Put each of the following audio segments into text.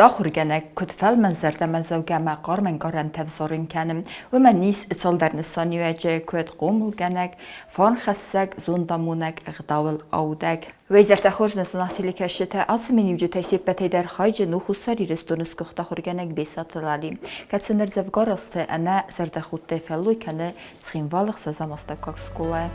Ахуыргӕнӕг куыд фӕлмӕнзӕрдӕмӕдзӕугӕ ӕмӕ хъармӕнкъарӕнтӕ ӕвзарын кӕны, уымӕн ис цалдӕр нысаниуӕджы, куыд хъомылгӕнӕг, фарнхӕссӕг, зондамонӕг, ӕгъдауыл аудӕг. Уӕ зӕрдӕ хорз нӕ зынаргъ телекӕсджытӕ, ацы миниуджытӕй се ппӕтӕй дӕр хайджын у Хуссар Ирыстоны сгуыхт ахуыргӕнӕг Бесаты Лали, кӕцы ныр дзӕвгар азты ӕнӕ зӕрдӕхудтӕй фӕллой кӕны Цхинвалы ӕхсӕзӕм астӕуккаг скъолайы.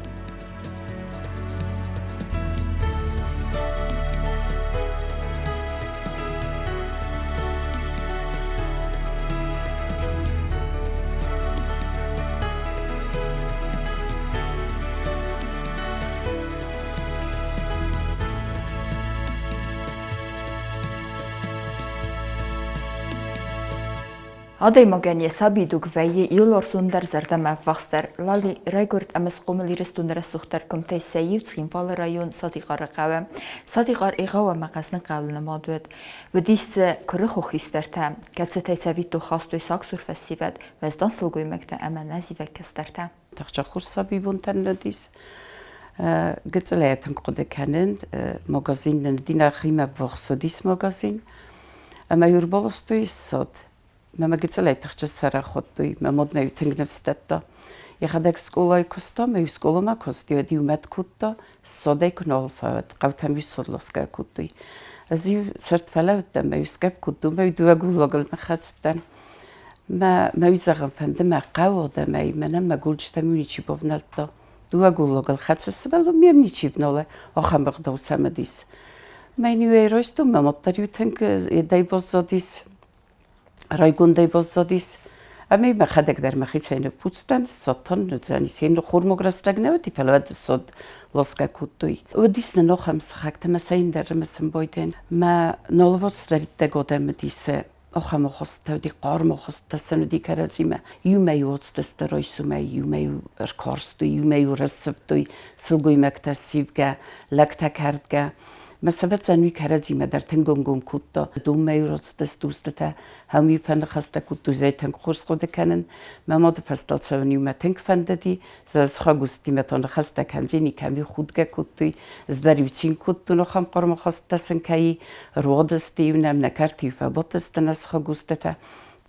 Адӕймагӕн йӕ сабидуг вӕййы иуарзондӕр зӕрдӕмӕ ӕввахсдӕр. Лали райгуырд ӕмӕ схъомыл Ирыстоны рӕсугъддӕр куымтӕй сӕ иу Цхинвалы район Сатихъары хъӕуы. Сатихъар егъау ӕмӕ хъӕздыг хъӕуыл нымад уыд. Уыдис дзы куырыхо хистӕртӕ, кӕцытӕй цӕвиттон хастой сагсур фӕсивӕд, уӕздан сылгоймӕгтӕ ӕмӕ нӕзивӕг кӕстӕртӕ. Тыхджын сабибонтӕн уыдис. Гыццылӕй тынг хъуыды кӕнын. Магазин нын уыди нӕхимӕ ввахс уыдис магазин. Ӕмӕ иу ӕрбаластой ссад. Мӕ мӕ гыццылӕй тыхджын сарӕх хуыдтой. Мӕ мад мӕ-иу тынг ныфс дӕтта. Йӕхӕдӕг скъолайы куыста, мӕ-иу скъоламӕ куыст, уӕд-иу мӕт кодта, ссадӕй куы нал фӕуӕд, хъӕутӕм-иу ссад ласгӕ кодтой. Ӕз-иу цырд фӕлӕууыдтӕн, мӕ-иу сгӕпп кодтон, мӕ-иу дыууӕ голлагыл ныххӕцыдтӕн. Мӕ мӕ-иу зӕгъын фӕнды, мӕ хъӕуы адӕмӕй, мӕнӕн мӕ голджытӕм-иу ничи бавнӕлдта. Дыууӕ голлагыл хӕцы сывӕллон мӕм ничи вналы, ахӕм ӕгъдау сӕм уыдис. Мӕн-иу ӕй райстон, мӕ мад дӕр-иу тынг едӕй баззадис. Райгондӕй баззадис. Ӕмӕ мӕхӕдӕг дӕр мӕхицӕй ныппуцтӕн, ссадтон, уыдзӕнис йын хурмог рӕстӕг нӕ уыди, фӕлӕ уӕд ссад ласгӕ кодтой. Уыдис нын ахӕм сыхӕгтӕ мӕ сӕ ӕндӕр ӕмӕ байдайын. Мӕ налыварс цыдӕриддӕг адӕм уыдис, ахӕм охостӕ уыди, хъарм охостӕ сын уыди кӕрӕдзимӕ. Иумӕ-иу оцдысты райсомӕй, иумӕ-иу ӕркарстой, иумӕ-иу рассывтой сылгоймӕгтӕ ссивгӕ, лӕгтӕ кӕрдгӕ. Мӕ сӕвӕццӕн уый кӕрӕдзимӕ дӕр тынг ӕнгом кодта. Донмӕ-иу рацыдысты устытӕ, ӕмӕ-иу фӕныхӕстӕ кодтой, зӕй тынг хорз хъуыды кӕнын. Мӕ мады фӕстӕ цӕуын-иу мӕ тынг фӕндыди. Сыхаг устимӕ та ныхӕстӕ кӕндзини, кӕм-иу худгӕ кодтой. Ӕз дӕр-иу цин кодтон ахӕм хъуырмыхӕстӕ сын кӕй руадысты-иу нӕм, нӕ кӕрты-иу фӕбадтысты нӕ сыхаг устытӕ.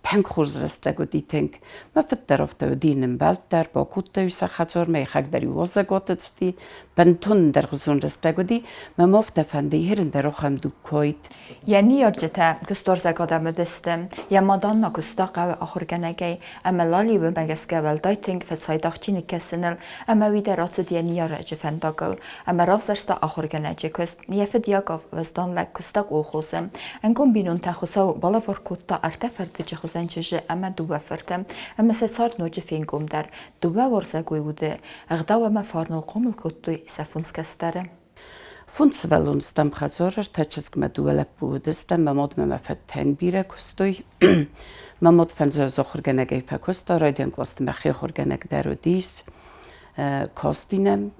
Тынг хорз рӕстӕг уыди, тынг. Мӕ фыд дӕр афтӕ уыди, нымбӕлд дӕр, бакодта-иу сӕ хӕдзармӕ, йӕхӕг дӕр-иу уазӕгуаты цыди. Бынтон ӕндӕргъуызон рӕстӕг уыди. Мӕ ма афтӕ фӕнды, ерын дӕр ахӕм дуг куы уаид. Йӕ ныййарджытӕ куыстуарзаг адӕм уыдысты. Йӕ мад Анна куыста хъӕуы ахуыргӕнӕгӕй, ӕмӕ Лали уымӕ гӕсгӕ уӕлдай тынг фӕцайдагъ чиныг кӕсыныл, ӕмӕ уый дӕр ацыд йӕ ныййарӕджы фӕндагыл ӕмӕ равзӕрста ахуыргӕнӕджы куыст. Йӕ фыд Яков уӕздан лӕг куыста колхозы. Ӕнгом бинонтӕ Хуыцау балӕвар кодта ӕртӕ фӕрдыджы хуызӕн чызджы ӕмӕ дыууӕ фырты, ӕмӕ сӕ цард ноджы фенгомдӕр. Дыууӕ уарзӕгой уды ӕгъдау ӕмӕ фарныл хъомыл кодтой сӕ фондз кӕстӕры. Фондз сывӕллоны стӕм хӕдзары, ӕртӕ чызгмӕ дыууӕ лӕппу уыдыстӕм, мӕ мадмӕ мӕ фыд тынг бирӕ куыстой. Мӕ мад фӕндзӕз ахуыргӕнӕгӕй фӕкуыста, райдиан къласты мӕхи ахуыргӕнӕг дӕр уыдис. Касти нӕм,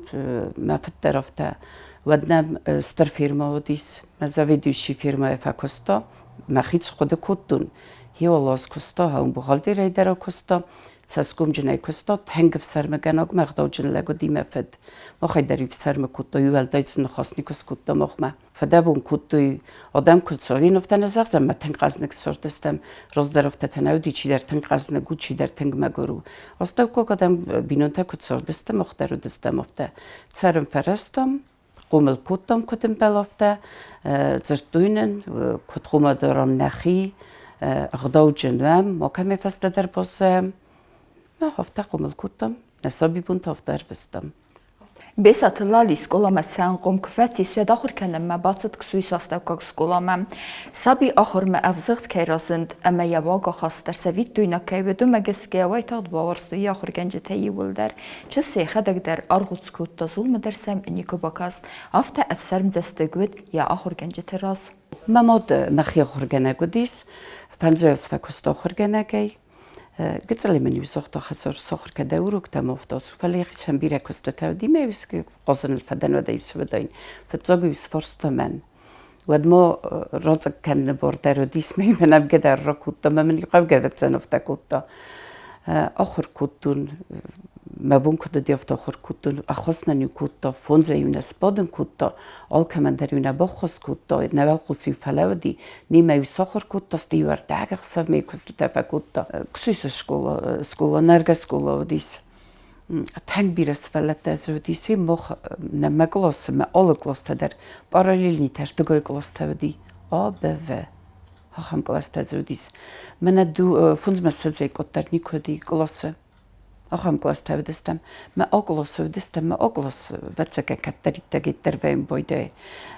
мӕ фыд дӕр афтӕ. Уӕд нӕм стыр фирмӕ уыдис, мӕ заведующий фирмӕйы фӕкуыста. Мӕхи хъуыды кодтон, хиуыл куыста, бухгалтерӕй дӕр куыста. Цӕсгомджынӕй куыста, тынг ӕфсӕрмыгӕнаг мӕ ӕгъдауджын лӕг уыди мӕ фыд. Махӕй дӕр ӕфсӕрмы кодтой, уӕлдай дзы ныхас никуы скодта махмӕ. Фыдӕбон кодтой, адӕм куыд царди, афтӕ нӕ зӕгъдзӕн, мӕ тынг хъӕзныг цардыстӕм. Раздӕр афтӕтӕ нӕ уыди, чидӕр тынг хъӕзныг у, чидӕр тынг мӕгуыр у. Астӕуккаг адӕм бинонтӕ куыд цардысты, мах дӕр уыдыстӕм афтӕ. Цӕрын фӕрӕзтам, хъомыл кодтам, куыд ӕмбӕлы, афтӕ. Дзырдтой нын, куыд хъуамӕ дарӕм нӕхи, ӕгъдауджын уӕм, макӕмӕй фӕстӕдӕр баззайӕм. Мах афтӕ хъомыл кодтам, нӕ сабибонтӕ афтӕ ӕрвыстам. Бесаты Лали скъоламӕ цӕуынхъом куы фӕцис, уӕд ахуыр кӕнынмӕ бацыд Ксуисы астӕуккаг скъоламӕ. Саби ахуырмӕ ӕвзыгъд кӕй разынд ӕмӕ йӕ уагахаст дӕр цӕвиттойнаг кӕй уыд, уымӕ гӕсгӕ уайтагъд бауарзтой йӕ ахуыргӕнджытӕ иууылдӕр. Чызг йӕхӕдӕг дӕр аргъуц кодта, зулмӕ дӕр сӕм никуы бакаст, афтӕ ӕфсӕрмдзӕстыг уыд йӕ ахуыргӕнджыты раз. Мӕ мад мӕхи ахуыргӕнӕг уыдис, фӕндзайӕс фӕкуыста ахуыргӕнӕгӕй. Гыццылӕй мын-иу загъта хӕдзар сахуыр кӕд уроктӕм афтӕ фӕлӕ йӕхицӕн бирӕ куыстытӕ уыди мӕ хъазыныл фӕдӕн, уӕд-иу цы уыдаин. Фыццаг-иу сфарста мӕн. Уӕд ма рацъыкк кӕныны бар дӕр уыдис, мӕ мӕн ӕвгӕ дӕр ракодта, мӕ мын хъавгӕ ӕвӕццӕн афтӕ кодта. Ахуыр кодтон, мӕ бон куыд уыди, афтӕ ахуыр кодтон. Ӕххуыс нын-иу кодта, фондзӕй-иу нӕ сбадын кодта, алкӕмӕн дӕр-иу нӕ баххуыс кодта, нӕ уӕлхъус-иу фӕлӕууыди, немӕ-иу сахуыр кодта, стӕй-иу ӕрдӕг ӕхсӕвмӕ куыстытӕ фӕкодта. Кусы скъола, скъола, нӕргӕ скъола уыдис. Тынг бирӕ сывӕллӕттӕ дзы уыдис, мах нӕ мӕ къласы, мӕ алы къластӕ дӕр параллельнитӕ, дыгай къластӕ уыди, А, Б, В. Ахӕм къластӕ дзы уыдис. Мӕнӕ фондзмӕ ссӕдзӕй къаддӕр никуы уыди къласы. Ахӕм къластӕ уыдыстӕм. Мӕ А къласы уыдыстӕм, мӕ А кълас, ӕвӕццӕгӕн, кӕддӕриддӕр вӕййын байдайы.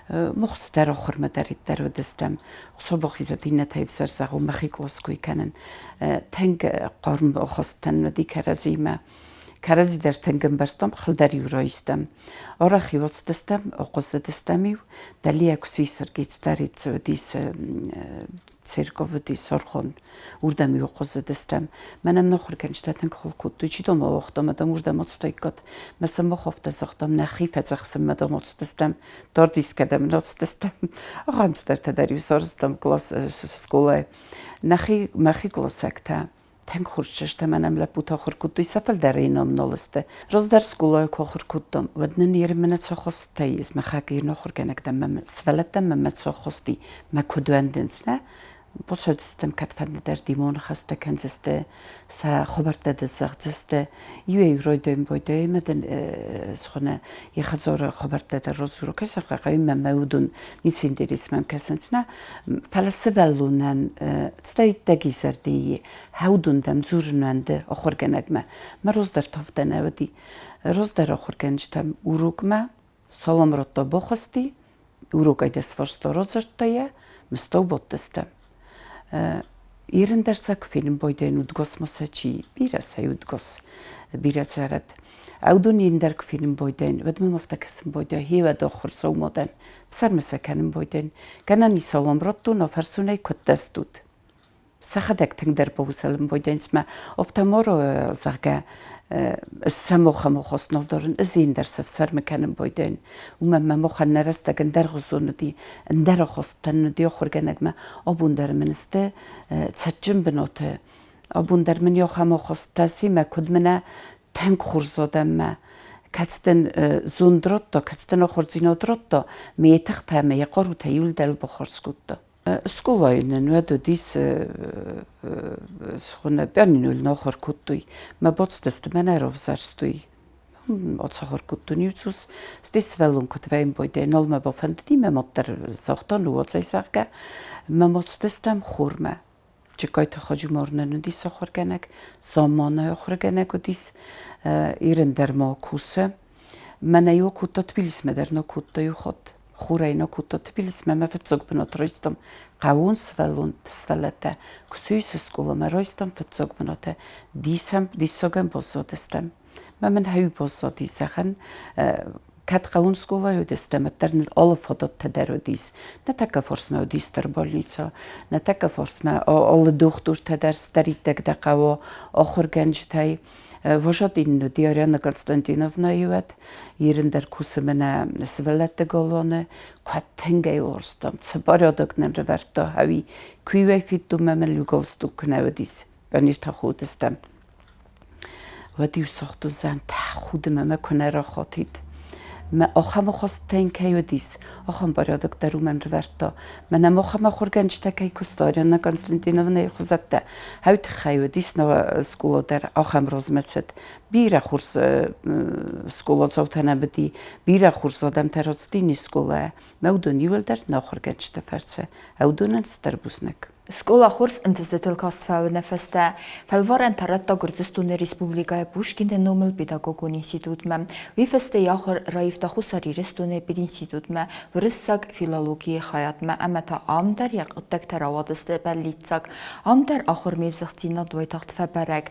Мах дӕр ахуырмӕ дӕриддӕр уыдыстӕм. Хуыцау бахизӕд, иннӕтӕй ӕвзӕр зӕгъон, мӕхи кълас кой кӕнын. Тынг хъарм ахастӕн уыди кӕрӕдзимӕ. Кӕрӕдзи дӕр тынг ӕмбӕрстам, хыл дӕр-иу райстам. Арӕх-иу ацыдыстӕм, ахъуызыдыстӕм-иу. Дӕлейӕ куы сисырги, цыдӕрид уыдис церковь уыдис Орхон, уырдӕм-иу ахъуызыдыстӕм. Мӕнӕн ахуыргӕнджытӕ тынг хыл кодтой, чи дам ауагъта, мӕ дам уырдӕм ацыдаиккат. Мӕ сӕ мах афтӕ загътам, нӕхи фӕдзӕхсынмӕ дам ацыдыстӕм, дард искӕдӕм нӕ ацыдыстӕм. Ахӕм цыдӕртӕ дӕр-иу сарӕзтам класс скъолайы. Нӕхи мӕхи къласӕгтӕ тынг хорз сты, мӕнӕн лӕппутӕ ахуыр кодтой, сӕ фылдӕрӕй ном нал сты. Раздӕр скъолайы куы ахуыр кодтам, уӕд нын Ермӕнӕ цохостӕй мӕхӕг ирон ахуыргӕнӕг дӕн, мӕ сывӕллӕттӕн мӕ цохости мӕ куыд уӕндынц, нӕ? Бацӕудзыстӕм кӕдфӕнды дӕр димон ныхӕстӕ кӕндзысты, сӕ хабӕрттӕ дын зӕгъдзысты. Иуӕй райдайын байдайы ӕмӕ дын схуыны йӕ хӕдзары хабӕрттӕ дӕр радзура, кӕй сӕрхъӕхъӕй мӕ мӕ уыдон ницы интерес мӕм кӕсынц, нӕ? Фӕлӕ сывӕллонӕн цыдӕриддӕр изӕрдейы хӕудун дӕм дзурынӕн ды ахуыргӕнӕгмӕ мӕ раздӕр тавдӕ нӕ уыди. Раздӕр ахуыргӕнджытӕм урокмӕ салам радта бахызти, урокӕй дӕр сфарста радзырдта йӕ, мыстау бадтыстӕм. Ирын дӕр сӕ куы фенын байдайын удгосмӕ сӕ чи бирӕ сӕ удгос, бирӕ цӕрӕд. Ӕвдон ин дӕр куы фенын байдайын, уӕд мӕм афтӕ кӕсын байдайы, хевӕд ахуырдзау ма дӕн, ӕфсӕрмы сӕ кӕнын байдайын. Гӕнӕн и салам радтон, афӕрсунӕй куыд дӕстут? Сӕхӕдӕг тынгдӕр баузӕлын байдайынц мӕ офтаморо, зӕгъгӕ, сӕмохӕмохос нал дарын, ӕз ин дӕр сӕ ӕфсӕрмы кӕнын байдайын. Уымӕн мӕ мохӕн нӕ рӕстӕг ӕндӕргъуызон уыди, ӕндӕр ахостӕн уыди ахуыргӕнӕгмӕ. Абон дӕр мын сты цӕджджын бынаты. Абон дӕр мын йохӕм ахостӕ мӕ куыд мынӕ тынг хорз адӕммӕ, кӕцытӕн зонд радта, кӕцытӕн ахуырдзинад радта, ме йӕ тыхтӕ ӕмӕ йӕ хъарутӕ иуылдӕр бахардз кодта. Скъолайы нын уӕд уыдис схуыны пианинойыл нӕ ахуыр кодтой. Мӕ бацыдысты, мӕнӕ равзӕрстой. Ацахуыр кодтон иу цъус, стӕй сывӕллон куыд вӕййын байдайы, нал мӕ бафӕндыди, мӕ мад дӕр загъта, ныууадз ӕй, зӕгъгӕ. Мӕ мад цыдыстӕм хормӕ. Джыккайты Хаджумар нын уыдис ахуыргӕнӕг, замманай ахуыргӕнӕг уыдис, Ирын дӕр ма кусы. Мӕнӕ иу кодта Тбилисмӕ дӕр нӕ кодта иу хатт. Хурӕй нӕ кодта Тбилисмӕ, мӕ фыццаг бынат райстам. Хъӕууон сывӕллӕттӕ куы скъоламӕ райстам фыццаг бынаты. Дисӕм, диссагӕн баззадыстӕм. Мӕ мын хӕй баззади зӕгъӕн, кӕд хъӕуон скъолайы уыдыстӕм, уӕддӕр ныл алы фадӕттӕ дӕр уыдис. Нӕ тӕккӕ фарсмӕ уыдис стыр больницӕ, нӕ тӕккӕ фарсмӕ алы дохтыртӕ дӕр цыдӕриддӕр дӕ хъӕуа ахуыргӕнджытӕй. Вожатый уыди Ариана Константиновнӕйы уӕд, Ирын дӕр кусы мӕнӕ сывӕллӕтты галуаны, куыд тынг ӕй уарзтам, цы порядок нын рывӕрдта, ӕви куы-иу федтон мӕ мын галстук куы нӕ уыдис, пионертӕ худыстӕм. Уӕд-иу сыгъдузӕн тӕхуды мӕ куы нӕ рахатид. Мӕ ахӕм ахастӕн кӕй уыдис, ахӕм порядок дӕр уымӕн рывӕрдта. Мӕнӕ ахӕм ахуыргӕнджытӕ кӕй куыста Арианна Константиновнӕйы хуызӕттӕ, хӕу тыххӕй уыдис нӕ скъола дӕр ахӕм размӕцыд. Бирӕ хорз скъоладзаутӕ нӕ уыди, бирӕ хорз адӕмтӕ рацыди не скъолайӕ. Мӕ уыдон иуылдӕр нӕ ахуыргӕнджыты фӕрцы. Уыдонӕн стыр бузныг. Скъола хорз ӕнтыстытыл каст фӕуыны фӕстӕ фӕлварӕнтӕ радта Гуырдзыстоны Республикӕйы Пушкины номыл педагогон институтмӕ. Уый фӕстӕ йӕ ахуыр раивта Хуссар Ирыстоны пединститутмӕ уырыссаг филологийы хайадмӕ ӕмӕ та ам дӕр йӕ хъуыддӕгтӕ рауадысты бӕллиццаг. Ам дӕр ахуырме взыгъддзинад уайтагъд фӕбӕрӕг.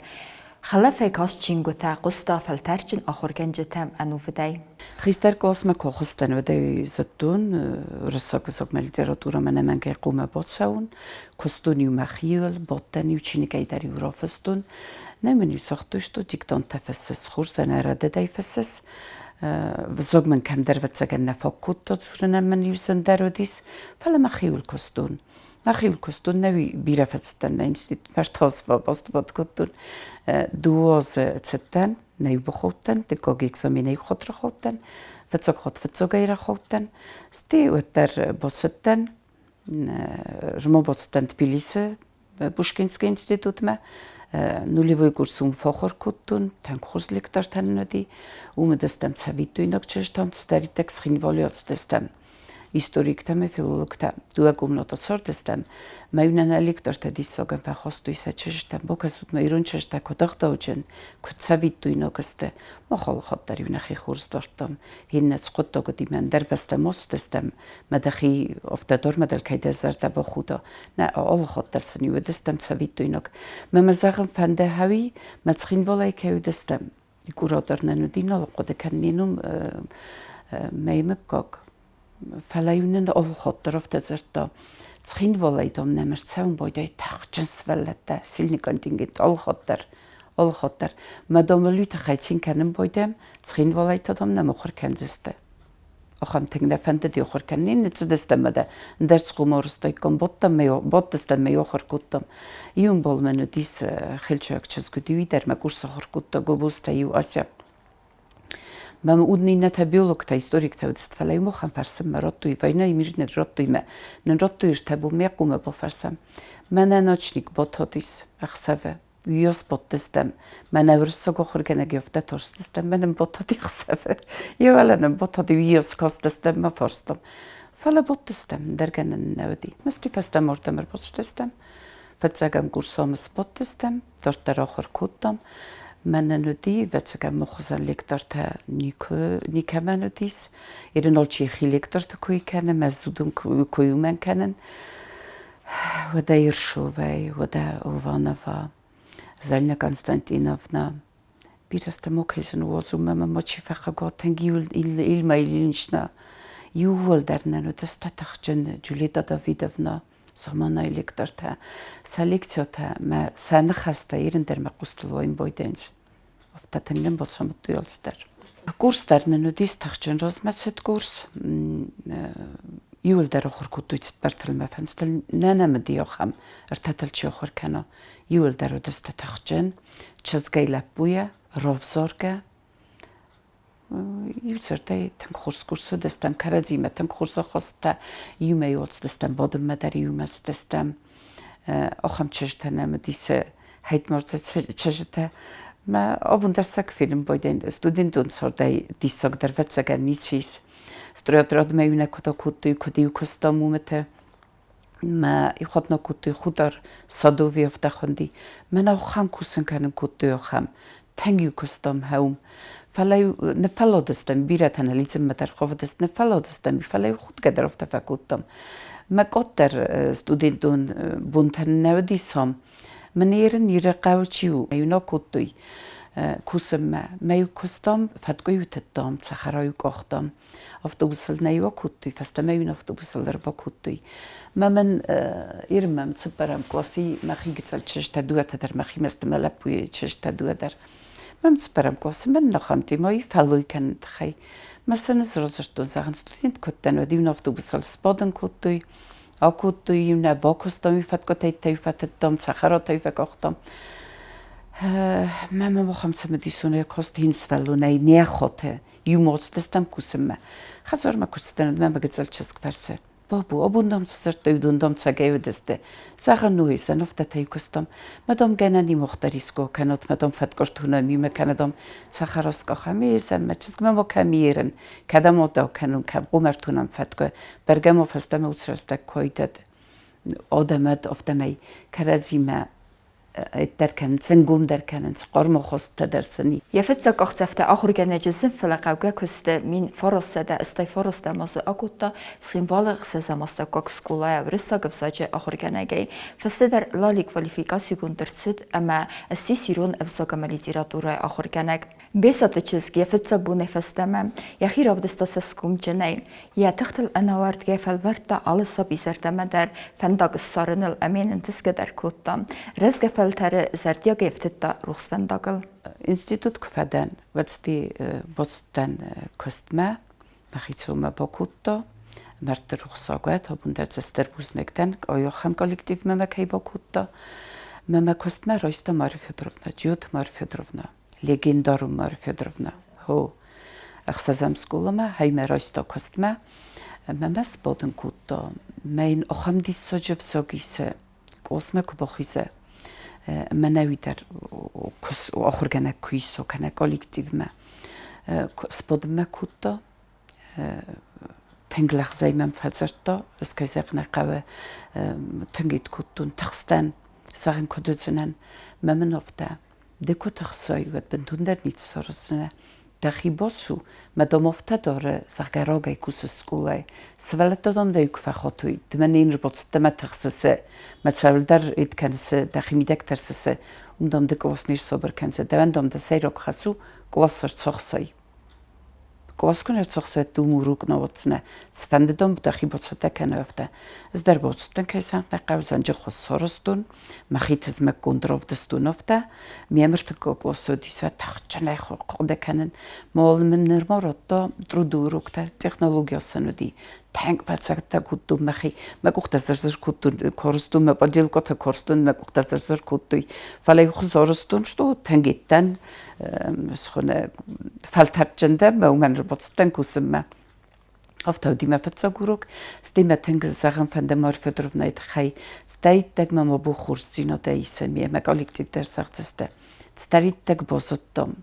Хӕлӕфӕй каст чингуытӕ, хъуыста фӕлтӕрдджын ахуыргӕнджытӕм ӕнувыдӕй. Хистӕр къласмӕ куы хызтӕн, уӕд ӕй зыдтон, уырыссаг ӕвзагмӕ литературӕмӕ ӕнӕмӕнгӕй хъуамӕ бацӕуын. Куыстон-иу мӕхиуыл, бадтӕн-иу чиныгӕй дӕр-иу рафыстон. Нӕ мын-иу загътой, что диктанттӕ фыссыс, хорз ӕнӕрӕдыдӕй фыссыс. Взаг мын кӕмдӕр ӕвӕццӕгӕн нӕ фаг кодта, дзурынӕн мын-иу зындӕр уыдис, фӕлӕ мӕхиуыл куыстон. Мӕхиуыл куыстон, нӕ бирӕ фӕцыдтӕн нӕ институтмӕ, бастубат кодтон. Дыууӕ азы цыдтӕн, нӕ иу бахаудтӕн, дыккаг экзаменӕй хатт рахаудтӕн, фыццаг хатт фыццагӕй рахаудтӕн. Стӕй уӕддӕр бацыдтӕн, рма бацыдтӕн Тбилисы Пушкинский институтмӕ. Нулевой курс уым фӕхуыр кодтон, тынг хорз лектортӕ нын уыди. Уым уыдыстӕм цӕвиттойнаг чызджытӕм, цыдӕриддӕр Цхинвалы ацыдыстӕм. Историктӕ ӕмӕ филологтӕ дыууӕ комнаты цардыстӕм. Мӕ иунӕг лектортӕ диссагӕн фӕхастой сӕ чызджытӕм. Бакӕсут ма, ирон чызджытӕ куыд ӕгъдауджын, куыд цӕвиттойнаг сты. Мах алыхатт дӕр-иу нӕхи хорз дардтам. Иннӕ хъуыддаг уыди, мӕ ӕндӕр бӕстӕм ацыдыстӕм, мӕ дӕхи афтӕ дӕр мӕ дӕл кӕй дӕ зӕрдӕ бахуда. Нӕ, алыхатт дӕр сын-иу уыдыстӕм цӕвиттойнаг. Мӕ мӕ зӕгъын фӕнды хӕуи, мӕ Цхинвалӕй кӕй уыдыстӕм. Куратор нын уыди, нал хъуыды кӕнын ном мӕ мыггаг. Фӕлӕ-иу нын алыхатт дӕр афтӕ дзырдта, Цхинвалӕй, дам, нӕм ӕрцӕуын байдайы тӕхджын сывӕллӕттӕ, сильный контингент, алыхатт дӕр, алыхатт дӕр. Мӕ, дам, уый тыххӕй цин кӕнын байдайӕм, Цхинвалӕй та, дам, нӕ мыхуыр кӕндзысты. Ахӕм тынг нӕ фӕндыди ахуыр кӕнын. Ныццыдыстӕм ӕмӕ ӕндӕр цъхъуморыстаиккам, бадтыстӕм ӕмӕ ахуыр кодтам. Иу ӕмбал мын уыдис хелчуйаг чызг уыди, уый дӕр мӕ курсы ахуыр кодта Гобозтӕ иу Ася. Мӕм уыд иннӕтӕ биологтӕ, историктӕ уыдысты, фӕлӕ иу махӕн фӕрсынмӕ радтой, войнайы мир нын радтой мӕ нын радтой ӕртӕ бонмӕ хъумӕ бафӕрсӕм. Мӕнӕ ночник батадис ӕхсӕвы. Уыйас бадтыстӕм. Мӕнӕ уырыссаг ахуыргӕнӕг афтӕ тарстыстӕм, мӕнӕн батади ӕхсӕвы. Йе уӕлӕ нын батади, уыйас кастыстӕм мӕ фарстам. Фӕлӕ бадтыстӕм, ӕндӕр гӕнӕн нӕ уыди. Мӕсти фӕстӕмӕ ардӕм ӕрбацыдыстӕм. Фыццагӕм курсамы сбадтыстӕм, дарддӕр ахуыр кодтам. Мӕнӕн уыди, ӕвӕццӕгӕн, мӕ хуызӕн лектортӕ никуы никӕмӕн уыдис. Ирон алчи йӕхи лекторты кой кӕны, мӕ зудын кой уымӕн кӕнын. Уӕдӕ Ершовӕй, уӕдӕ Иванова, Залина Константиновна. Бирӕ стӕмокӕй уадзунмӕ мӕ мачи фӕхъӕгатӕн Ильма Ильинична. Иууылдӕр нӕ уыдысты тыхджын Джульетта Давидовна, заманай лектортӕ. Сӕ лекциятӕ мӕ сӕ ныхӕстӕ ирын дӕр мӕ хъустыл уайын байдайынц. Афтӕ тынг нын бацамыдтой алцыдӕр. Курс дӕр нын уыдис тыхджын размӕцыд курс. Иуылдӕр ахуыр кодтой цыппӕртылмӕ, фӕндзтыл нӕ нӕм уыди ахӕм, ӕртӕтыл чи ахуыр кӕна. Иуылдӕр уыдысты тыхджын, чызгӕй лӕппуйӕ, равзаргӕ. Иу дзырдӕй тынг хорз курс уыдыстӕм, кӕрӕдзимӕ тынг хорз ахуыртӕ, иумӕ уыдыстӕм, бадынмӕ дӕр иумӕ цыдыстӕм. Ахӕм чызджытӕ нӕм уыдис, хӕдмӕрдзӕ чызджытӕ. Мӕ абон дӕр сӕ куы фенын байдайын, студентон цардӕй диссагдӕр, ӕвӕццӕгӕн, ницы ис. Стройотрядмӕ иу нӕ куыд акодтой, куыд-иу куыстам уымыты. Мӕ ихуатна кодтой худар садови афтӕ хуынди. Мӕн ахӕм кусын кӕнын кодтой ахӕм. Тынг-иу куыстам хӕум. Фӕлӕ-иу ныффӕлладыстӕм, бирӕтӕ нӕ лидзынмӕ дӕр хъавыдысты, ныффӕлладыстӕм, фӕлӕ-иу худгӕ дӕр афтӕ фӕкодтам. Мӕ къаддӕр студентон бонтӕн нӕ уыдис ам. Мын ерын Ирыхъӕуы чи у, иу нӕ кодтой кусынмӕ. Мӕ-иу куыстам, фӕткъуы-иу тыдтам, цӕхӕра-иу къахтам. Автобусыл нӕ иу акодтой, фӕстӕмӕ иу автобусыл ӕрбакодтой. Мӕ мын Ирмӕ мӕм цыппӕрӕм къласы мӕхи гыццыл чызджытӕ дыууӕтӕ дӕр мӕхимӕ сты, мӕ лӕппуйы чызджытӕ дыууӕ дӕр. Мӕм цыппӕрӕм къласы мӕн нӕхӕмтимӕ фӕллой кӕныны тыххӕй. Мӕ сын ӕз радзырдтон, зӕгъын, студент куы уыдтӕн, уӕд иу автобусыл сбадын кодтой, акодтой иу нӕ бакуыстам, иу фӕткъуытӕй фӕтыдтам, цӕхӕратӕй фӕкъахтам. Мӕ мӕм ахӕм цымыдисонӕй каст хин сывӕллонӕй не хоты иумӕ ацыдыстӕм кусынмӕ. Хӕдзармӕ куы цыдтӕн, уӕд мӕ мӕ гыццыл чызг фӕрсы: Бабу, абон дам цы дзырдтой, уыдон дам цӕгӕй уыдысты. Зӕгъын, уый, сӕ ныфтӕтӕй куыстам. Мӕ дам гӕнӕн имох дӕр искуы кӕнут, мӕ дам фӕткъуыртунӕм имӕ кӕнӕ дам цӕхӕраскъахӕм есӕм, мӕ чызг мӕ ма кӕм ерын, кӕдӕм одау кӕнун, кӕм къумӕртунӕм фӕткъуы, бӕргӕ ма фӕстӕмӕ уыцы рӕстӕг койдӕд адӕмӕд, афтӕмӕй кӕрӕдзимӕ дӕр кӕнынц, ӕнгомдӕр кӕнынц, хъӕрмахуыстӕ дӕр сын. Йӕ фыццаг къахдзӕфтӕ ахуыргӕнӕджы зын, фӕлӕ хъӕугӕ куысты 1989 азы акодта Цхинвалы ӕхсӕзӕм астӕуккаг скъолайӕ уырыссаг ӕвзаджы ахуыргӕнӕгӕй. Фӕстӕдӕр Лали квалификацигонд ӕрцыд ӕмӕ ссис ирон ӕвзаг ӕмӕ литературӕйы ахуыргӕнӕг. Бесаты чызг йӕ фыццаг бонӕй фӕстӕмӕ йӕхи равдыста цӕсгомджынӕй. Йӕ тыхтыл ӕнауӕрдгӕ фӕлвӕрдта алы саби зӕрдӕмӕ дӕр фӕндаг ссарыныл ӕмӕ йын ӕнтысгӕ дӕр кодта. Рӕзгӕ фӕлтӕры зӕрдиагӕй ӕфтыдта рухс фӕндагыл. Институт куы фӕдӕн, уӕд бацыдтӕн куыстмӕ, мӕхицӕумӕ бакодта. Мӕрдты рухсаг уӕд, абон дӕр дзы стыр бузныг дӕн, ахӕм коллективмӕ мӕ кӕй бакодта. Мӕ мӕ куыстмӕ райста Марья Федоровна, Джиоты Марья Федоровна, легендарон Марья Федоровна. Хо, ӕхсӕзӕм скъоламӕ, хӕй мӕ райста куыстмӕ. Мӕ мӕ сбадын кодта. Мӕ йын ахӕм диссаджы взаг исы, къласмӕ куы бахиза, мӕнӕуи дӕр ахуыргӕнӕг куы исо кӕнӕ коллективмӕ сбадынмӕ кодта, тынг лӕгъзӕй мӕм фӕдзырдта, ӕз кӕй зӕгъын нӕ хъӕуы, тынг ид кодтон, тыхстӕн, зӕгъын куыд уыдзынӕн. Мӕ мын афтӕ, ды куы тыхсай, уӕд бынтондӕр ницы сараздзынӕ. Дӕхи бацу, мӕ дам афтӕ дары, зӕгъгӕ, рагӕй кусыс скъолайы. Сывӕллӕттӕ дам дӕ куы фӕхатой, ды мӕ не рбацыдтӕ мӕ тыхсыс, мӕ цӕуылдӕр ид кӕныс, дӕхи мидӕг тӕрсыс, уым дам ды кълас не ссабыр кӕндзӕ, дӕуӕн дам дӕ сӕйраг хӕс у кълас ӕрцахсай. Кълас куы не рцахсай, уым урок нӕ уадздзынӕ. Цыфӕнды дам дӕхи бацӕттӕ кӕн афтӕ. Ӕз дӕр бацыдтӕн, кӕй зӕгъын ӕй хъӕуы, зӕнджы хос сарӕзтон, мӕхи тызмӕггонд равдыстон афтӕ. Ме мыртыккаг къласы уыдис тагъдджынӕй хъуыды кӕнын. Мол мын нырма радта труды уроктӕ, технологийӕ сын уыди. Тынг фӕцӕттӕ кодтон мӕхи. Мӕ къухтӕ зыр-зыр кодтой, корстон, мӕ поделкӕтӕ корстон, мӕ къухтӕ зыр-зыр кодтой. Фӕлӕ иу хуыз арӕзтон, что тынг еттӕн, схуыны фӕлтӕрдджын дӕн, мӕ уымӕн ӕрбацыдтӕн кусынмӕ. Афтӕ уыди мӕ фыццаг урок. Стӕй мӕ тынг зӕгъын фӕнды Марья Федоровнайы тыххӕй. Стӕй иттӕг мӕм абон хорздзинадӕй исы мемӕ коллектив дӕр зӕгъдзысты. Цыдӕриддӕр базыдтам.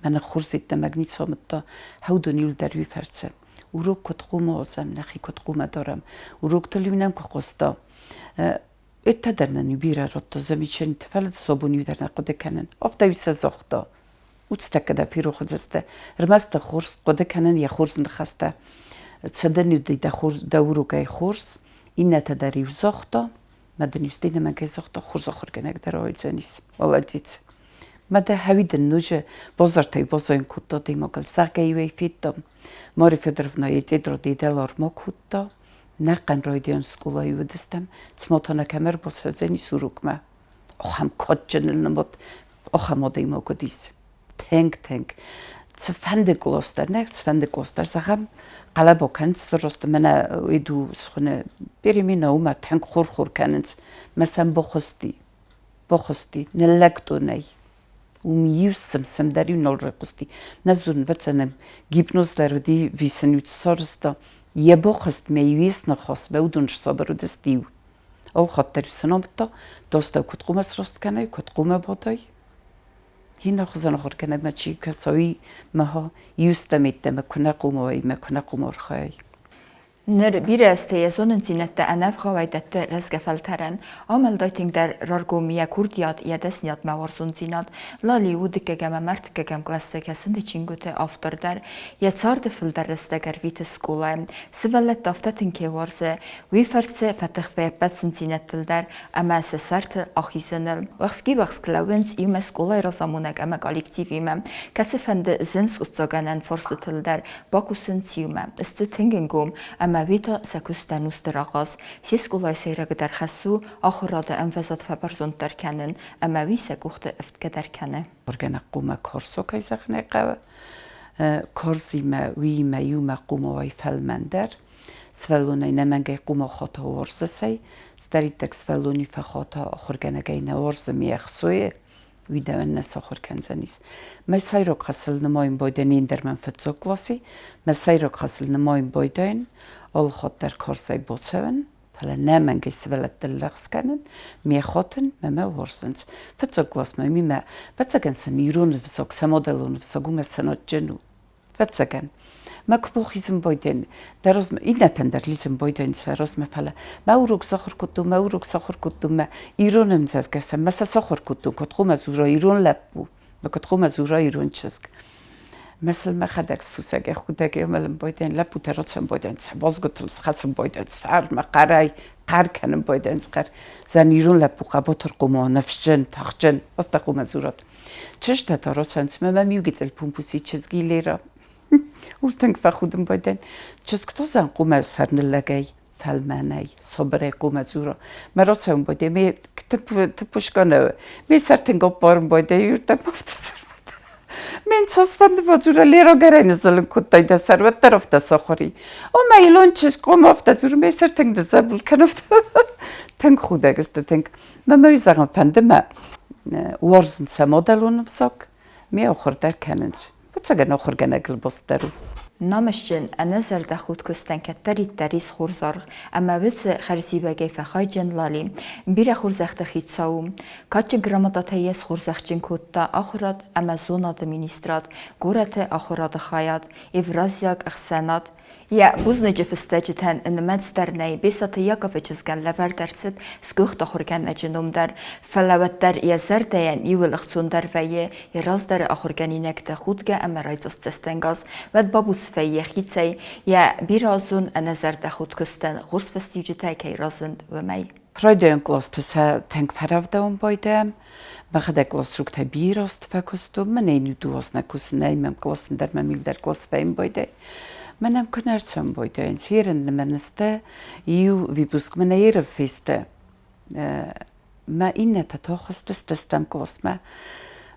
Мӕнӕ хорздзидтӕ магнит самыдта, хӕудон иуылдӕр уый фӕрцы. Урок куыд хъуамӕ уадзӕм, нӕхи куыд хъуамӕ дарӕм. Уроктыл-иу нӕм куы хъуыста. Еттӕ дӕр нын иу бирӕ радта замечанитӕ, фӕлӕ дзы сабон иу дӕр нӕ хъуыды кӕнын. Афтӕ-иу сӕ загъта. Уыцтӕккӕ дӕ ферох уыдзысты. Ӕрмӕст дӕ хорз хъуыды кӕнын йӕ хорз ныхӕстӕ. Цӕдӕн-иу дӕ хорз, дӕ урокӕй хорз, иннӕтӕ дӕр-иу загъта. Мӕ дын иу стӕй нӕмӕнгӕй загъта, хорз ахуыргӕнӕг дӕр рауайдзӕнис. Молодец. Мӕ дӕ хӕуи дын ноджы базартӕй базайын кодта адӕймагыл. Зӕгъгӕ-иу ӕй федтам. Марья Федоровна йӕ тетрадӕй дӕлармӕ кодта. Нӕхъӕн райдиан скъолайы уыдыстӕм, цыма та нӕ кӕм ӕрбацӕудзӕнис урокмӕ. Ахӕм кадджыныл нымад, ахӕм адӕймаг уыдис. Тынг, тынг. Цыфӕнды кълас дӕр, нӕ цыфӕнды кълас дӕр, зӕгъӕм, хъӕлӕба кӕнынц сырӕзты, мӕнӕ иду схуыны перемена, уымӕ тынг хур-хур кӕнынц. Мӕ сӕм бахуысти, бахуысти, ныллӕг донӕй. Уым иу сым-сым дӕр иу нал райхъуысти. Нӕ зонын, ӕвӕццӕгӕн, гипноз дӕр уыди, висын-иу сарӕзта. Йӕ бахызтмӕ иу йе сныхасмӕ уыдон сабыр уыдысты иу. Алхатт дӕр сын амыдта, дастӕу куыд хъуамӕ сраст кӕнай, куыд хъуамӕ бадай. Иннӕ хуызӕн ахуыргӕнӕгмӕ чи кӕса, уый мӕ иу стӕм йеддӕмӕ куы нӕ хъуамӕ уай, мӕ куы нӕ хъуамӕ архайай. Ныр бирӕ азты йӕ зонындзинӕдтӕ ӕнӕвгъауӕй дӕтты рӕзгӕ фӕлтӕрӕн. Амӕлдӕй тынгдӕр раргом йӕ курдиат, йӕ дӕсниадмӕ уарзондзинад. Лали у дыккӕгӕм ӕмӕ ӕртыккӕгӕм кълӕсты кӕсыны чингуыты автор дӕр. Йӕ царды фылдӕр рӕстӕг ӕрвиты скъолайы. Сывӕллӕтты афтӕ тынг кӕй уарзы, уый фӕрцы фӕтых вӕййы ӕппӕт зындзинӕдтыл дӕр ӕмӕ сӕ сӕрты ахизыныл. Уӕхски-уӕхск лӕууынц иумӕ скъолайы разамонӕг ӕмӕ коллективимӕ, кӕцыфӕнды зын скъуыддзаггӕнӕн фарстытыл дӕр бакусынц иумӕ. Сты тынг ӕнгом ӕмӕ уый та сӕ куыстӕн у стыр ахъаз. Се скъолайы сӕйрагдӕр хӕс у ахуырады ӕмвӕзад фӕбӕрзонддӕр кӕнын ӕмӕ уый сӕ къухты ӕфтгӕ дӕр кӕны. Органы хъумӕ корсо кӕй зӕгъын ӕй хъӕуы, корзимӕ уыимӕ иумӕ хъумӕ уай фӕлмӕндӕр. Сывӕллонӕй нӕмӕнгӕй хъумӕ хата уарзысӕй, цыдӕриддӕр сывӕллони фӕхата ахуыргӕнӕгӕй нӕ уарзы ме ӕхцойы, уый дӕуӕн нӕ сахуыр кӕндзӕнис. Мӕ сӕйраг хӕсыл нымайын байдайын ӕндӕр мӕм фыццаг класси, мӕ сӕйраг хӕсыл нымайын байдайын алы хатт дӕр карзӕй бацӕуын, фӕлӕ нӕмӕнгӕй сывӕллӕттыл лӕгъз кӕнын, ме хотын мӕ мӕ уарзынц. Фыццаг классмӕ мимӕ, ӕвӕццӕгӕн сын ирон ӕвзаг, сӕ мадӕлон ӕвзаг уымӕ сӕнадджын у. Ӕвӕццӕгӕн, мӕ куы бахизын байдайын, дӕ размӕ, иннӕтӕн дӕр лидзын байдайын сӕ размӕ, фӕлӕ мӕ урок сахуыр кодтон, мӕ урок сахуыр кодтон, мӕ ирон ӕмдзӕвгӕ сӕ, мӕ сӕ сахуыр кодтон, куыд хъуамӕ дзура ирон лӕппу, мӕ куыд хъуамӕ дзура ирон чызг. Мӕ сыл мӕхӕдӕг сусӕгӕй худӕгӕй ӕмӕлын байдайын, лӕппутӕ рацӕуын байдайынц, сӕ базгуытыл схӕцын байдайынц, сӕрмӕ хъӕрӕй хъӕр кӕнын байдайынц, хъӕр. Зӕн ирон лӕппу хъӕбатыр хъуамӕ уа, ныфсджын, тыхджын, афтӕ хъуамӕ дзурат. Чызджытӕ та рацӕуынц, мӕ мӕм иу гыццыл пумпуси чызги Лера. Уый тынг фӕхудын байдайын. Чызг та зӕнхъумӕ сӕрныллӕгӕй, фӕлмӕнӕй, сабырӕй хъумӕ дзура. Мӕ рацӕуын байдайын, ме тыппушка нӕ, ме сӕр тынг ӕппарын байдайын, иуырдӕм афтӕ дзурын. Мен цасфӕнды бадзура Лера ныззылын кодтай дӕ сӕр, уӕддӕр афтӕ сахуыр и. Омӕ илон чызг, ома афтӕ дзуры, мӕ сӕр тынг ныззӕбул кӕн афтӕ. Тынг худӕг сты, тынг. Мӕ мӕ уый зӕгъын фӕнды мӕ уарзын сӕ мадӕлон ӕвзаг, ме ахуыр дӕр кӕнынц. Фыццагӕн ахуыргӕнӕгыл буц дӕр у. Намысджын, ӕнӕзӕрдӕхудт куыстӕн кӕддӕриддӕр ис хорз аргъ, ӕмӕ уыцы хӕрзиуӕгӕй фӕхайджын Лали. Бирӕ хорзӕхты хицау у. Кадджын грамотатӕй йӕ схорзӕхджын кодта Ахуырад ӕмӕ зонады министрад, горӕты ахуырады хайад, Евразиаг ӕхсӕнад. Йӕ бузныджы фыстӕджытӕн нымӕц дӕр нӕй, Бесаты Яковы чызгӕн лӕвӕрд ӕрцыд сгуыхт ахуыргӕнӕджы ном дӕр, фӕлӕ уӕддӕр йӕ зӕрдӕйӕн иуыл ӕхцондӕр вӕййы йӕ раздӕры ахуыргӕнинӕгты худгӕ ӕмӕ райдзаст цӕстӕнгас, уӕд бабуц вӕййы йӕхицӕй, йӕ бирӕазон ӕнӕзӕрдӕхудт куыстӕн хорз фӕстиуджытӕ кӕй разынд, уымӕй. Райдайӕн къласты сӕ тынг фӕрӕвдауын байдайӕм. Мӕхӕдӕг къласругтӕ бирӕ азты фӕкуыстон. Мӕнӕй иу дыууӕ нӕ кусын, нӕй мӕм къласын дӕр мӕм иу дӕр кълас фӕйын байдайы. Мӕнӕм куы нӕ ӕрцӕуын байдайынц, ерын нымӕныстӕ, иу выпуск мӕнӕ еры фесты. Мӕ иннӕтӕ та хызтысты къласмӕ.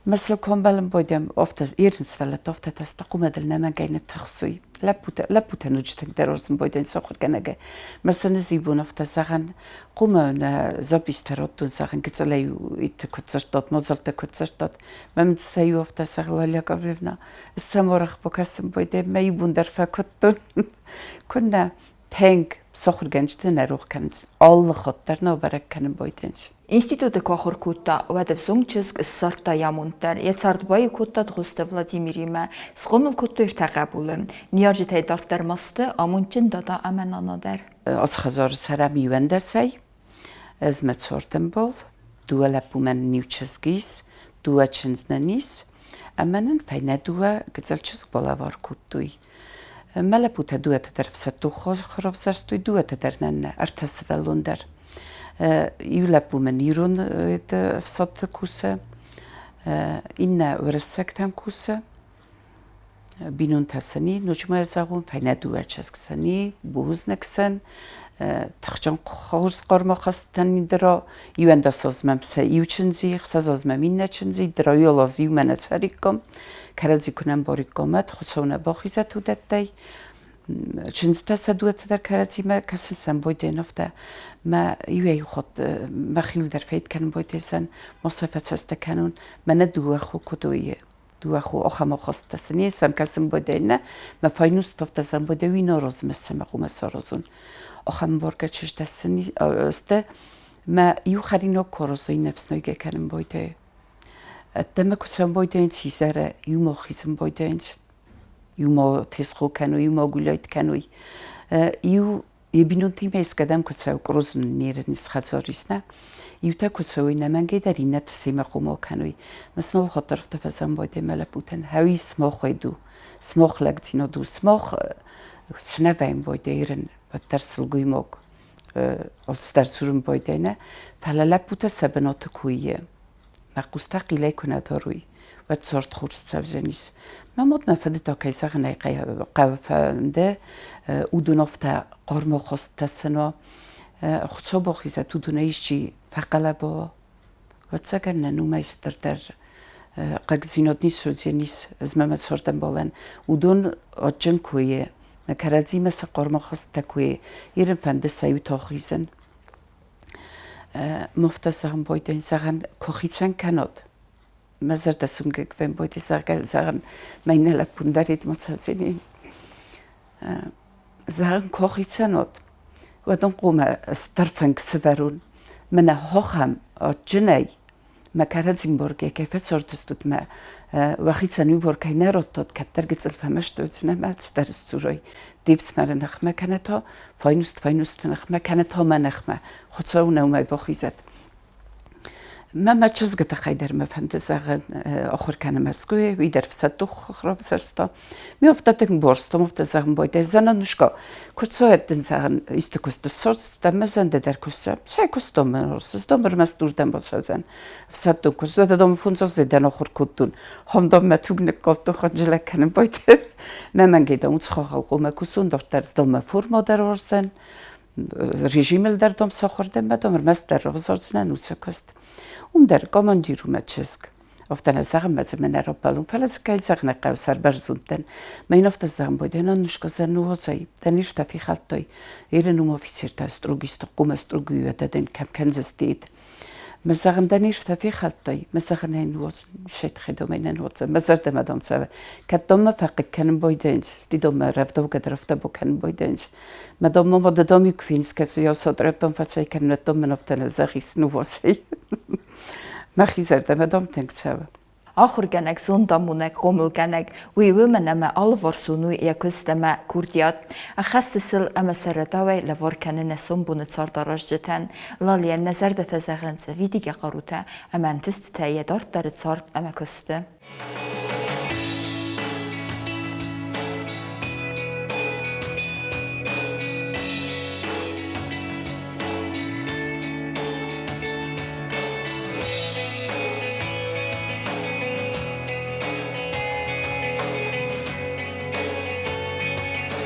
Мӕ сыл комбӕлын байдайӕм, афтӕ ерын сывӕллӕттӕ афтӕ тӕстӕ хъумӕдыл нӕмӕнгӕй ныттыхсой. Лӕппутӕ, лӕппутӕ ноджы тынгдӕр уарзын байдайынц ахуыргӕнӕгӕй. Мӕ сын ӕз иу бон афтӕ зӕгъӕн, хъумӕ нӕ записьтӕ радтон, зӕгъын, гыццылӕй итты куыд дзырдтат, мадзӕлттӕ куыд дзырдтат. Мӕ мын сӕ иу афтӕ зӕгъы, Лалия Гавриловна, сӕм арӕх бакӕсын байдайӕм, мӕ иу бон дӕр фӕкуыдтон. Куыннӕ, тынг сахуыргӕнджыты нӕ рох кӕнынц, алы хатт дӕр нӕ бӕрӕг кӕнын байдайынц. Институты куы ахуыр кодта, уӕд ӕвзонг чызг ссардта йӕ амонд дӕр. Йӕ цард баиу кодта Дгъуызты Владимиримӕ. Схъомыл кодтой ӕртӕ хъӕбулы. Ныййарджытӕй дарддӕр ма сты амондджын дада ӕмӕ нана дӕр. Ацы хӕдзары цӕрӕм иуӕндӕсӕй. Ӕз мӕ цардӕмбал, дыууӕ лӕппумӕ нын иу чызг ис, дыууӕ чындз нын ис, ӕмӕ нын фӕйнӕ дыууӕ гыццыл чызг балӕвар кодтой. Мӕ лӕппутӕ дыууӕтӕ дӕр ӕфсӕддон равзӕрстой, дыууӕтӕ дӕр нӕ нӕ ӕртӕ сывӕллон дӕр. Иу лӕппу мын ирон ӕфсадты кусы, иннӕ уырыссӕгтӕм кусы. Бинонтӕ сын и, ноджы ма зӕгъон, фӕйнӕ дыууӕ чызг сын и, бузныг сын. Тыхджын хорз хъӕрмахӕстӕн дыра. Иуӕндӕс азмӕ сӕ иу чындзи, ӕхсӕз азмӕ иннӕ чындзи, дыра иу аз иумӕ нӕ цӕриккам. Кӕрӕдзи куы нӕ ӕмбариккам, уӕд Хуыцау нӕ бахизӕд уыдӕттӕй. Чындзытӕ сӕ дыууӕтӕ дӕр кӕрӕдзимӕ кӕсын сӕм байдайын афтӕ. Мӕ иуӕй-иу хатт мӕхиуыл дӕр фӕид кӕнын байдайдзӕн, ма сӕ фӕцӕстӕ кӕнон, мӕнӕ дыууӕ хо куыд уой, дыууӕ хо ахӕм ахастытӕ сын ес, сӕм кӕсын байдайын нӕ, мӕ файнустовтӕ сӕм байдайы, уый наразы мӕ сӕмӕ хъумӕ саразон. Ахӕм ӕмбаргӕ чызджытӕ сын сты, мӕ иу хӕринаг куы аразой, иннӕ ӕфснайгӕ кӕнын байдайы. Ӕддӕмӕ куы цӕуын байдайынц изӕры, иумӕ хизын байдайынц, иумӕ тезгъо кӕнуй, иумӕ гуляйт кӕнуй. Иу йӕ бинонтимӕ искӕдӕм куы цӕуы, къурузын нерын исхӕдзар ис, нӕ? Иутӕ куы цӕуой нӕмӕнгӕй дӕр, иннӕтӕ семӕ хъомыл кӕной. Мӕ сын алхатт фӕзӕмбойдӕй мӕ лӕппутӕн, хӕуи смох ду, смох лӕгдзинад у, смох сынӕвӕймбойдӕй ирын, уӕддӕр сылгоймаг алцыдӕр дзурын байдайы, нӕ? Фӕлӕ лӕппутӕ сӕ бынаты куы и, мӕ хъустӕ хъилӕй куы нӕ дарой, уӕд цард хорз цӕудзӕнис. Мӕ мад мӕ фыды та, кӕй зӕгъын ӕй хъӕуы, фӕнды, уыдон афтӕ хъармахастытӕ сын уа. Хуыцау бахизӕд, уыдонӕй исчи фӕхъӕлӕба уа. Ӕвӕццӕгӕн нӕ уымӕй стырдӕр хъыгдзинад ницы уыдзӕнис, ӕз мӕ мӕ цардӕмбалӕн. Уыдон адджын куы и, нӕ кӕрӕдзимӕ цы хъармахастытӕ куы и, ирын фӕнды сӕ иу тохизын. Муфта зӕгъын байдайын, зӕгъӕн, куы хицӕн кӕнот, мӕ зӕрдӕ сунгӕг фембойти, зӕгъгӕ, зӕгъӕн, мӕ иннӕ лӕппун дӕр идмӕ цӕудзӕни. Зӕгъӕн, куы хицӕн уот, уӕд ын хъумӕ стыр фынг сывӕрун. Мӕнӕ хохӕм адджынӕй мӕ кӕрӕдзин боргӕ кӕй фӕцардыстут, мӕ уӕхицӕн иу бор кӕй нӕ радтат, кӕддӕр гыццыл фӕмӕсты уыдзынӕ мӕ цыдӕр сдзурой де фсымӕры ныхмӕ кӕнӕ та файнуст файнусты ныхмӕ кӕнӕ та мӕ ныхмӕ. Хуыцау нӕ уымӕй бахизӕд. Мӕ мӕ чызгы тыххӕй дӕр мӕ фӕнды зӕгъын, ахуыр кӕны Мӕскуыйы, уый дӕр ӕфсӕддон равзӕрста. Ме афтӕ тынг барстон, афтӕ зӕгъын байдайы, Зӕнӕнушка, куыд цӕуӕд дын зӕгъын, исты куысты ссардзыстӕм, мӕ зӕнды дӕр куысты. Цӕй куыстон мын ӕрцыдтон, ӕрмӕст уырдӕм бацӕудзӕн. Ӕфсӕддон куыст, уӕдӕ дам фондзаздзыд дӕн ахуыр кодтон. Хомдон мӕ туг ныккалдтон, хынджылӕг кӕнын байдайы. Нӕмӕнгӕй дам уыцы хъомӕ кусон, дарддӕр дам мӕ форма дӕр уарздзӕн, режимыл дӕр дам сахуыр дӕн, мӕ дам ӕрмӕстдӕр равзардзынӕн уыцы куыст. Уым дӕр командир у мӕ чызг. Афтӕ нӕ зӕгъын, мӕ дзы мӕ нӕ раппӕлон, фӕлӕ дзы кӕй зӕгъын ӕй хъӕуы, сӕрбӕрзонд дӕн. Мӕ йын афтӕ зӕгъын байдайын, Аннушка, ныууадзай, дӕ низтӕ фехӕлдтай. Иры ном офицертӕ строгисты хъумӕ строгуйӕ дӕн кӕм кӕндзыстид. Мӕ зӕгъын, дӕ низтӕ фехӕлдтай, мӕ зӕгъын ӕй ныууадз, сӕтхедомӕй нӕ ныууадзӕн, мӕ зӕрдӕмӕ дам цӕуы. Кӕд донмӕ фӕхъыг кӕнын байдайынц, дидонмӕ рӕвдаугӕ дӕр афтӕ бакӕнын байдайынц. Мӕ донмӕ ма дӕ доми куы фенис, кӕд йӕ сотрӕттон фӕцӕй кӕнын, уӕд дон мын афтӕ нӕ зӕгъис, ныууадзай. Мӕхи зӕрдӕмӕ дам тынг цӕуы. Ахуыргӕнӕг, зондамонӕг, хъомылгӕнӕг, уый уымӕн ӕмӕ алыварсон у йӕ куыст ӕмӕ курдиат. Ӕххӕссы сыл ӕмӕ сӕ рӕдауӕй лӕвар кӕны нӕ сомбоны цардаразджытӕн. Лалийӕн нӕ зӕрдӕтӕ зӕгъынц видигӕ хъарутӕ ӕмӕ ӕнтыстытӕ йӕ дарддӕры цард ӕмӕ куысты.